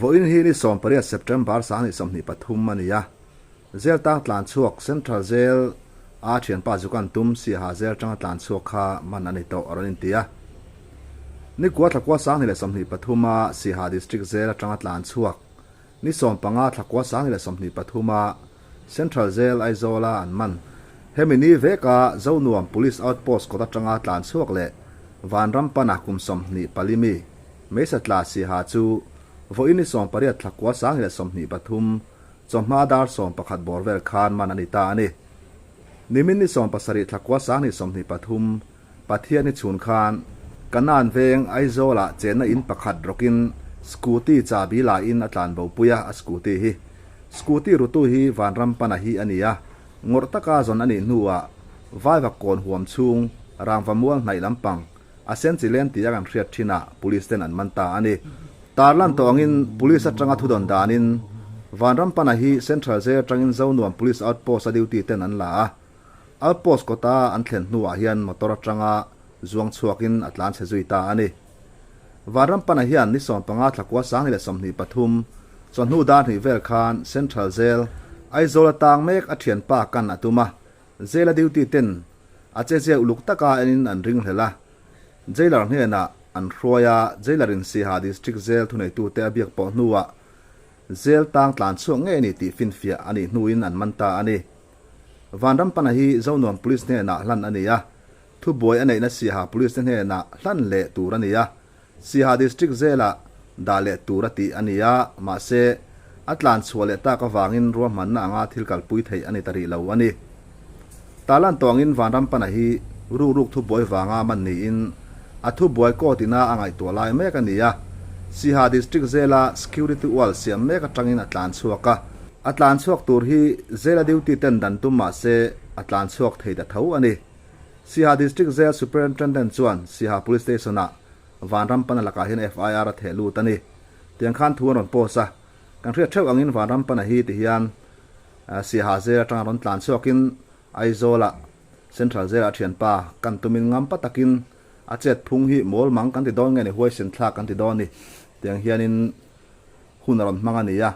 Vawiin hi ni 18 September 2023 a ni a, Jail tang tlan chhuak Central Jail a thianpa Zukan tum Siaha Jail tanga tlan chhuak kha man a ni tawh a rawn inti a. Ni kua thlakua 2023 a Siaha District Jail atanga tlan chhuak Ni 15 thlakua 2023 a Central Jail Aizawl a an man. Hemi ni veka Zonuam Police Outpost kawt atanga tlan chhuak leh Vanram pana kum 24 mi Meisa tla Siaha chu vawiin ni 18 thlakua 2023 chawhma dar 11 bawr vel khan man a ni ta a ni. Nimin ni 17 thlakua 2023 Pathian i chhun khan Kanan veng Aizawl-ah chenna in pakhat rawkin scooty chahbi la in a tlan bo pui a, a scooty hi scooty rutu hi Vanram pana hi a ni a, ngawrh taka zawn a nih hnuah Vaivak kawn huam chhung rangva mual hnaih lampang a sen chi lem tia kan hriat thinah police ten an man ta a ni. Tarlan tawh angin police atanga thudawn danin Vanram pana hi Central Jail atangin Zonuam Police Outpost a duty ten an la a, Outpost kawta an thlen hnuah hian motor atanga zuang chhuakin a tlan chhe zui ta a ni. Vanrampana hian ni 15 thlakua 2023 chawhnu dar hnih vel khan Central Jail, Aizawl atang mek a thianpa kan a tum a, Jail a duty ten a chezia uluk taka enin an ringhlel a, Jailer hnenah an hruai a, Jailer in Siaha District Jail thuneitute a biak pawh hnuah Jail tang tlan chhuak ngei a ni tih finfiah a nih hnuin an man ta a ni. Vanrampana hi Zonuam Police hnenah hlan a ni a, thubuai a neihna Siaha Police te hnenah hlan leh tur a ni a, Siaha District Jail-ah dah leh tur a tih a ni a, mahse, a tlan chhuah leh tak avangin ruahmanna anga thil kalpui theih a ni ta rih lo a ni. Tarlan tawngin Vanrampana hi rukruk thubuai vanga man niin a thubuai court ina a ngaihtuah lai mek a ni a, Siaha District Jail-a security wall siam mek atangin a tlan chhuak a, A tlan chhuak tur hi Jail a duty ten dan tum mah se a tlan chhuak thei ta tho a ni. Siaha District Jail Superintendent chuan Siaha Police Station ah Vanrampana lakah hian FIR a theh lut a ni. Tiang khan thu an rawn post a, kan hriat theuh angin Vanrampana hi ti hian Siaha Jail atanga rawn tlan chhuakin Aizawl ah Central Jail ah a thianpa kan tumin ngampa takin a chet phung hi mawl mang kan ti dawn nge ni huaisen thlak kan ti dawn ni tiang hianin hun a rawn hmang a ni a.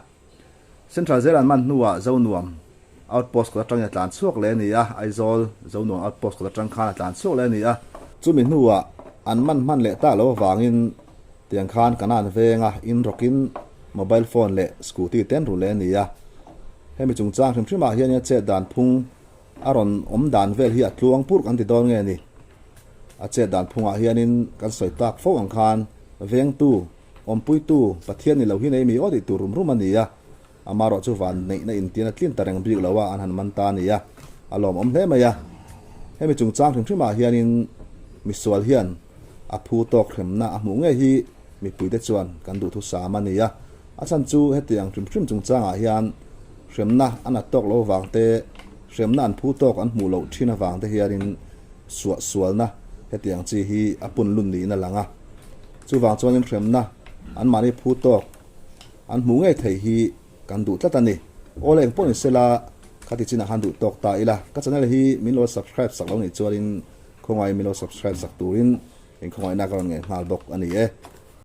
Central Jail an man hnuah Zonuam Outpost kawt atangin a tlan chhuak leh a ni a, Aizawl Zonuam Outpost kawt atang khan a tlan chhuak leh a ni a. Chumi hnuah an man hman leh tak loh avangin tiang khan Kanan venga in rawkin mobile phone leh scooty te an ru leh a ni a. Hemi chungchang hrim hrimah hian a chet dan phung a rawn awm dan vel hi a tluang purh kan ti dawn nge ni. A chet dan phungah hianin kan sawi tak fo ang khan vengtu Awmpuitu, Pathian ni lo hi nei mi aw tih tur rum rum a ni a, amarawh chu van neihna intian a tlin ta reng bik lo a, an han man ta a ni a, a lawmawm hle mai a. Hemi chungchang hrim hrimah hianin misual hian a phu tawk hremna a hmuh ngei hi mipuite chuan kan duhthusam a ni a, a chhan chu hetiang hrim hrim chungchangah hian hremna a nat tawk lo avang te, hremna an phu tawk an hmuh loh thin avang te hianin suahsualna hetiang chi hi a punlun niin a lang a. Chuvang chuanin hremna anmahni phu tawk an hmuh ngei thei hi kan duh tlat a ni. Aw le engpawh ni sela khati chinah khan duh tawk ta ila. Ka channel hi min lo subscribe sak lo nih chuanin khawngaih min lo subscribe sak turin in khawngaihna ka rawn ngei nghal bawk a ni e.